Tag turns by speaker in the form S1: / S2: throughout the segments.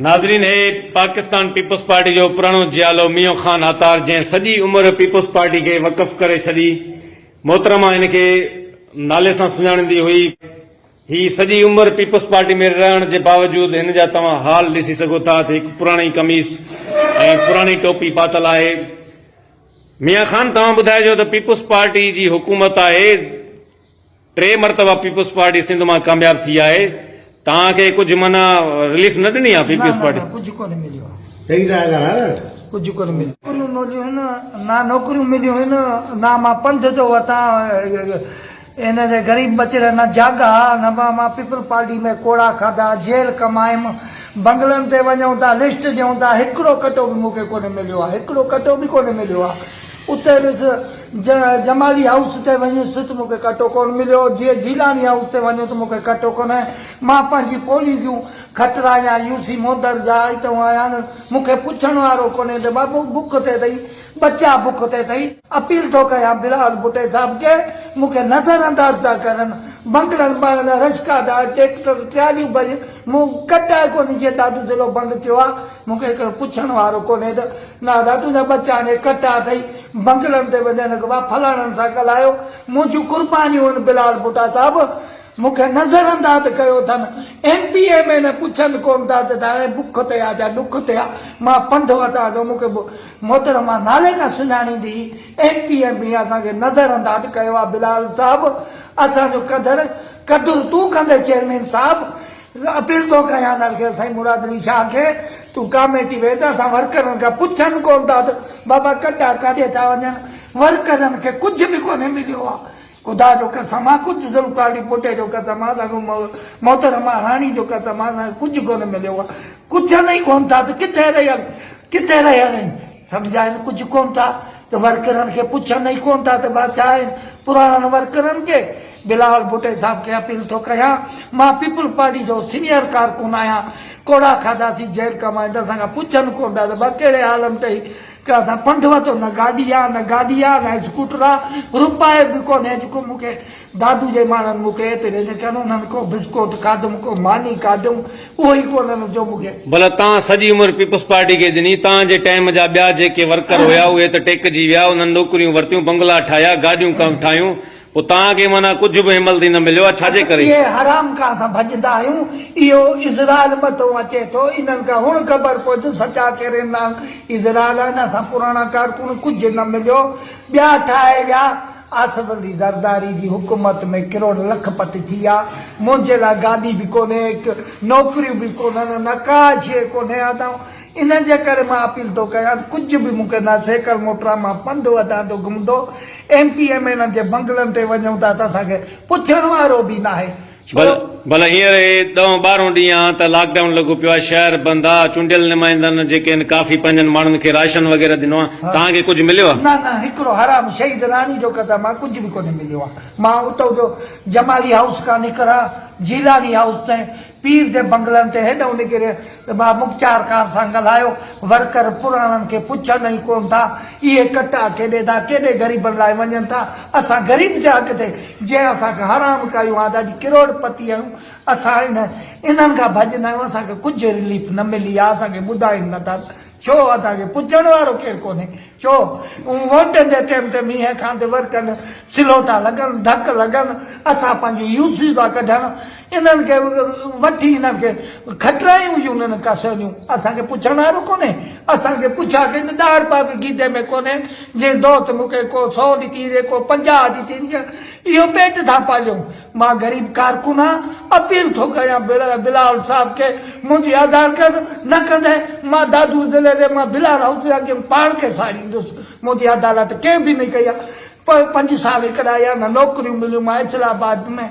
S1: ناظرين هي Pakistan peoples party جو پراڻو جيالو ميون خان عطار جنهن سڄي عمر پيپلز پارٽي کي وقف ڪري ڇڏي محترمه هن کي نالي سان سڃاڻيندي هئي هي سڄي عمر پيپلز پارٽي ۾ رهڻ جي باوجود هن جا توهان حال ڏسي سگهو ٿا ته هڪ پراڻي قميص ۽ پراڻي ٽوپي پاتل آهي ميان خان توهان ٻڌائجو ته پيپلز پارٽي جي حڪومت آهي ٽي مرتبا پيپلز پارٽي سنڌ مان ڪامياب ٿي آهي توهان کي ڪجهه معنيٰ رليف نه ڏني آهي پيپلز پارٽي؟
S2: نه نه ڪجهه ڪونه مليو آهي.
S3: صحيح ٿا ڳالهايو نه.
S2: ڪجهه ڪونه مليو. نوڪريون مليون هن نه نوڪريون مليون هن نه مان پنڌ ٿو وتان ان جي غريب ٻچڙن نه جاڳا نه مان پيپلز پارٽي ۾ ڪوڙا کاڌا جيل ڪمايم بنگلن تي وڃون ٿا لسٽ ڏيون ٿا هڪڙو ڪٽو به مون کي ڪونه مليو آهي هڪڙو ڪٽو به ڪونه مليو آهي اتي ويس جمالي هائوس تي وڃيس ته مون کي ڪٽو ڪونه مليو، جي جيلاني هائوس تي وڃو ته مون کي ڪٽو ڪونه. مان پنهنجي پولي جون کٽرا يا يو سي موندر جا اتئون آيا آهن، مون کي پڇڻ وارو ڪونهي ته بابو بک تي اٿئي، ٻچا بک تي اٿئي. اپيل ٿو ڪيان بلاول ڀٽي صاحب کي مون کي نظر انداز ٿا ڪرن، بنگلن ٻارن لاء رشڪا دا، ٽيڪٽر، ٽراليون ڀڄ، مون ڪٽا ڪونهي جيئن دادو ضلعو بند ٿيو آهي، مون کي هڪڙو پڇڻ وارو ڪونهي ته نه ادا تنهنجا ٻچا آهن ڪٽا اٿئي بنگلن تي وڃن وا فلاڻن سان ڳالهايو منهنجون قربانيون آهن بلال ڀٽا صاحب مون کي نظر انداز ڪيو اٿن ايم پي ايم اين پڇن ڪون ٿا ته هاڻي بک تي آ جا ڏک تي آ مان پنڌ وتان ٿو مون کي محترمه نالي کان سڃاڻيندي هئي ايم پي ايم اي اسان کي نظر انداز ڪيو آ بلال صاحب اسان جو قدر قدر تون ڪندي چيئرمين صاحب اپيل ٿو ڪيان انهن کي سائين مراد علي شاهه کي تون ڪاميٽي ويهه ته اسان ورڪرن کان پڇن ڪونه ٿا ته بابا ڪڏا ڪاڏي ٿا وڃن ورڪرن کي ڪجهه به ڪونهي مليو آ خدا جو قسم آ ڪجهه ذوالفقار علي ڀٽي جو قسم آ اسان کي محترمه راڻي جو قسم آ اسان کي ڪجهه ڪونه مليو آ ڪجهن ئي ڪونه ٿا ته ڪٿي رهيل ڪٿي رهيل آهن سمجهائين ڪجهه ڪونه ٿا ته ورڪرن کي پڇن ئي ڪونه ٿا ته ڀا ڇا آهن پراڻن ورڪرن کي بلاول ڀٽي صاحب کي اپيل ٿو ڪيان مان پيپلز پارٽي جو سينيئر ڪارڪن آهيان ڪوڙا کاڌاسين جيل ڪمائين ته اسان کان پڇن ڪونه ٿا ته ڀا ڪهڙي حالن تي ڪا اسان پنڌ وتو نه گاڏي آ نه گاڏي آ نه اسڪوٽر آ روپايو به ڪونهي جيڪو مون کي دادو جي ماڻهن مون کي ايتري نه ڪن انهن ڪو بسڪوٽ کاڌم ڪو ماني کاڌم اهو ئي ڪونهن جو مون کي.
S1: ڀلا توهان سڄي عمر پيپلز پارٽي کي ڏني، توهان جي ٽائيم جا ٻيا جيڪي ورڪر هيا اهي ته ٽيڪجي ويا، انهن نوڪريون ورتيون، بنگلا ٺاهيا، گاڏيون ٺاهيون، پوء توهان کي معنيٰ ڪجهه به هنمهل تائين نه مليو آهي، ڇاجي ڪري؟
S2: اهي حرام کان اسان ڀڄندا آهيون، اهو اسرائيل مٿون اچي ٿو، انهن کان هڻ خبر پوي ته سچا ڪير آهن، اسرائيل آهن، اسان پراڻا ڪارڪن ڪجهه نه مليو، ٻيا ٺاهي ويا، آصف علي زرداري جي حڪومت ۾ ڪروڙ لک پت ٿي آ، منهنجي لاء گاڏي به ڪونهي، نوڪريون به ڪونهن، نه ڪا شيء ڪونهي اتان ان جي ڪري مان اپيل ٿو ڪيان ته ڪجهه به مون کي نه سيڪل موٽر آ مان پنڌ وڌان ٿو گهمندو ايم پي ايم اين جي بنگلن تي وڃون ٿا ته اسان کي پڇڻ وارو به ناهي ڇو؟
S1: ڀلا هينئر هي ڏهون ٻارهون ڏينهن آ ته لاڪ ڊائون لڳو پيو آ شهر بند آ چونڊيل نمائندن جيڪي آهن ڪافي پنهنجن ماڻهن کي راشن وغيره ڏنو آ توهان کي ڪجهه مليو آ؟
S2: نه نه هڪڙو حرام شهيد راڻي جو قدم آ ڪجهه به ڪونهي مليو آ مان اتو جو جمالي هائوس کان نڪران جيلاني هائوس تائين پير جي بنگلن تي هيڏهون نڪري ته ڀاء مختيار ڪار سان ڳالهايو، ورڪر پراڻن کي پڇن ئي ڪونه ٿا، اهي ڪٽا ڪيڏي ٿا، ڪيڏي غريبن لاء وڃن ٿا، اسان غريب جا حق تي جنهن اسان کي حرام ڪيون آهن ته اڄ ڪروڙ پتي آهيون، اسان انهن کان ڀڄندا آهيون، اسان کي ڪجهه رليف نه ملي آهي، اسان کي ٻڌائين نه ٿا ته ڇو اسان کي پڇڻ وارو ڪير ڪونهي. ڇو ووٽن جي ٽيم تي مينهن کان تي ورڪن، سلوٽا لڳن، ڌڪ لڳن، اسان پنهنجون يوسيون ٿا ڪڍڻ، انهن کي وٺي انهن کي کٽرايون يونين ڪاسيونيون، اسان کي پڇڻ وارو ڪونهي، اسان کي پڇا ڪئي ته ڏاڙ پا به گيدي ۾ ڪونهي، جنهن دوست مون کي ڪو سو ڏتي هجي ڪو 50 ڏتي هجي، اهو پيٽ ٿا پاليون. مان غريب ڪارڪن آهيان، اپيل ٿو ڪريان بلاول صاحب کي منهنجي آڌار ڪر، نه ڪندين مان دادو ضلعي جي مان بلاول هائوس جي اڳيان پاڻ کي ساڙيندس، منهنجي عدالت ڪنهن به نه ڪئي آهي، پنج سال هڪڙا يا نه نوڪريون مليون مان اسلام آباد ۾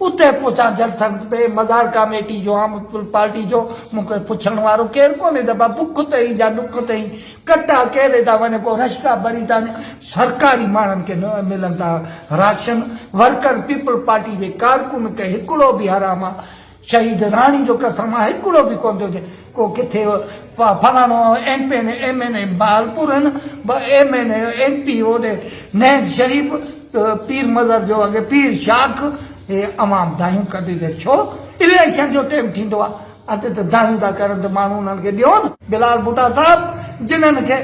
S2: اتي پهچان جلسن تي مزار ڪاميٽي جو عام پارٽي جو مون کي پڇڻ وارو ڪير ڪونهي ته بک تئين جا ڏک تئين ڪٽا ڪيري ٿا وڃن ڪو رشڪا ڀري ٿا وڃن سرڪاري ماڻهن کي نه ملن ٿا راشن ورڪر پيپلز پارٽي جي ڪارڪن کي هڪڙو به حرام آ شهيد راڻي جو قسم آ هڪڙو به ڪونه ٿو هجي ڪو ڪٿي فلاڻو M P N M N A Bahawalpur هن ايم اين اي ايم پي هوڏي نهنگ شريف پير مظهر جو اڳي پير شاخ هي عوام دانهيون ڪندي ته ڇو اليڪشن جو ٽيم ٿيندو آ. اتي ته دانهيون ٿا ڪرن ته ماڻهو انهن کي ڏيو نه. بلال ڀٽا صاحب جنھن کي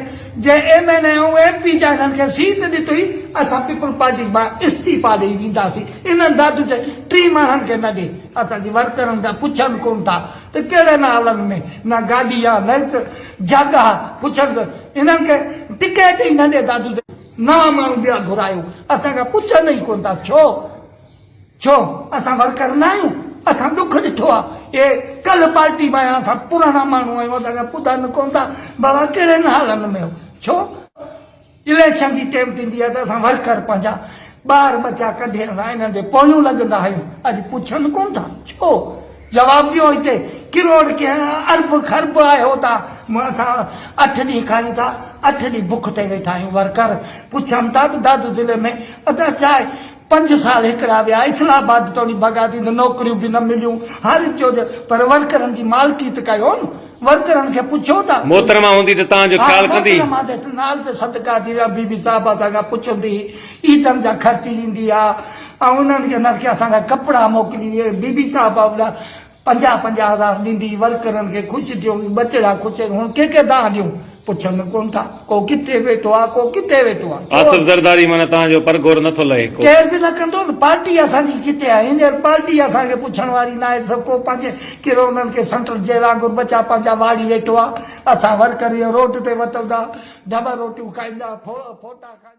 S2: جنهن ايم اين اي ۽ ايم پي جا انهن کي سيٽ ڏتي اسان پيپلز پارٽي مان استعيفا ڏئي وينداسين انهن دادو جي ٽي ماڻهن کي نه ڏي اسان جي ورڪرن کان پڇن ڪون ٿا ته ڪهڙن حالن ۾ نه گاڏي آ نه هڪ جڳھ آ پڇن ته انهن کي ٽڪيٽ ئي نه ڏي دادو جي نوان ماڻهو ٻيا گهرايو اسان کان پڇن ئي ڪون ٿا ڇو؟ ڇو اسان ورڪر نه آهيون؟ اسان ڏک ڏٺو آ. اهي ڪلهه پارٽي مان آيا اسان پراڻا ماڻهو آهيون اسان کان ٻڌن ڪونه ٿا بابا ڪهڙين حالن ۾ هو ڇو اليڪشن جي ٽيم ٿيندي آ ته اسان ورڪر پنهنجا ٻار ٻچا ڪڍي اسان انهن جي پويون لڳندا آهيون اڄ پڇن ڪونه ٿا ڇو جواب ڏيو هتي ڪروڙ ڪنهن ارب کرب آهيو ٿا اسان اٺ ڏينهن کائون ٿا اٺ ڏينهن بک تي ويٺا آهيون ورڪر پڇن ٿا ته دادو ضلعي ۾ ادا ڇا آهي پنج سال هڪڙا ويا اسلام آباد توڻي ڀڳا ٿي ته نوڪريون به نه مليون هر چو پر ورڪرن جي مالڪي ته ڪيو نه ورڪرن کي پڇو ته
S1: محترمه هوندي ته توهان جو خيال ڪندي.
S2: ها محترمه تي نال تي صدقا ٿي ويا بي بي صاحبه اسان کان پڇندي عيدن جا خرچي ڏيندي ها ۽ انهن کي انهن کي اسان جا ڪپڙا موڪلي بي بي صاحبه 50 50 هزار ڏيندي ورڪرن کي خوش ٿيو ٻچڙا خوش هن ڪنهن کي دانهن ڏيون پڇن ڪون ٿا ڪو ڪٿي ويٺو آ ڪو ڪٿي ويٺو آ
S1: آصف زرداري معنيٰ توهان جو پرگهور نٿو لهي ڪو.
S2: ڪير به نه ڪندو نه پارٽي اسان جي ڪٿي آهي هينئر پارٽي اسان کي پڇڻ واري ناهي سڀ ڪو پنهنجي ڪهڙو انهن کي سنٽر جيل وانگر ٻچا پنهنجا واڙي ويٺو آ اسان ورڪر اهو روڊ تي وتل ٿا ڍٻ روٽيون کائيندا ڦوٽا کائيندا.